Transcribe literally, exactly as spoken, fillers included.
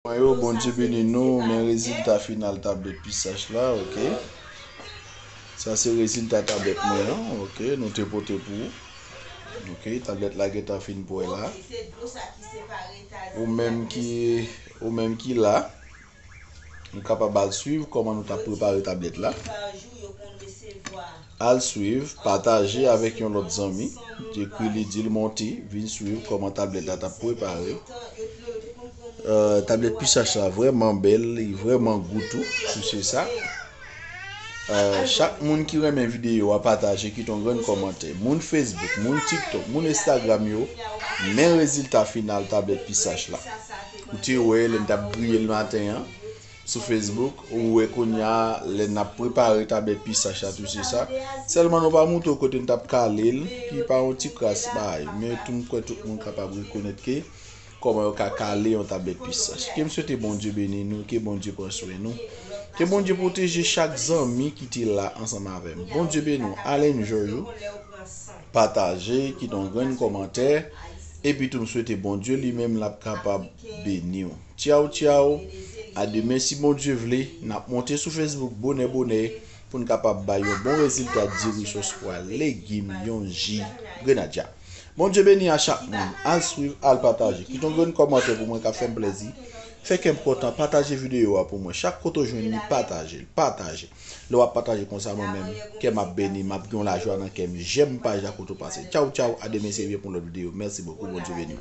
Mwen yo, Bondye beni nou, men rezilta final tablèt Pisach la, ok. Sa se rezilta tablèt mwen an, ok, nou te pote pou ou. Ok, tablèt la gentan fin prè la. Ou menm ki, ou menm ki la, nou kapab al swiv kòman nou t ap prepare tablèt la. Al swiv, pataje avèk yon lòt zanmi. Ekri li, di l monte, vin swiv kòman tablèt la t ap prepare. Euh, tablèt Pisach la vrèman bèl, li vrèman gou tou, si se sa. Euh, chak moun ki renmen videyo a, pataje, kite yon grenn kòmantè. Moun Facebook, moun TikTok, moun Instagram yo, men rezilta final tablèt Pisach la. Ou te wè lè m t ap griye l maten an sou Facebook, ou wè kounye a lè n ap prepare tablèt Pisach la tou se sa. Sèlman nou pa montre w kote n t ap kale l, ki pa yon ti kras bagay. Men tou m kwè tout moun kapab rekonèt ke kòman yo ka kale yon tablèt Pisach. Ke m swete Bondye beni nou, ke Bondye pran swen nou. Ke Bondye pwoteje chak zanmi ki te la ansanm avè m. Bondye beni w, al enjoy ou, pataje, kite yon grenn kòmantè, epi tou m swete Bondye li menm l ap kapab beni w. Tchaw, tchaw. A demen si Bondye vle, n ap monte sou Facebook bonè bonè pou n kapab bay yon bon rezilta diri, sòs pwa, legim, yon ji, grenadya. Bondye beni a chak moun. Al swiv, al pataje. Kite yon grenn kòmantè pou mwen k ap fè m plèzi. Fè kè m kontan, pataje videyo a pou mwen. Chak kote w jwenn li, pataje l, pataje. Lè w ap pataje konsa, mwen menm, kè m ap beni, m ap gen yon lajwa nan kè m. Jèm paj la kote w pase. Tchaw, tchaw, a demen si Dye vle pou yon lòt videyo. Mèsi bokou, Bondye beni w.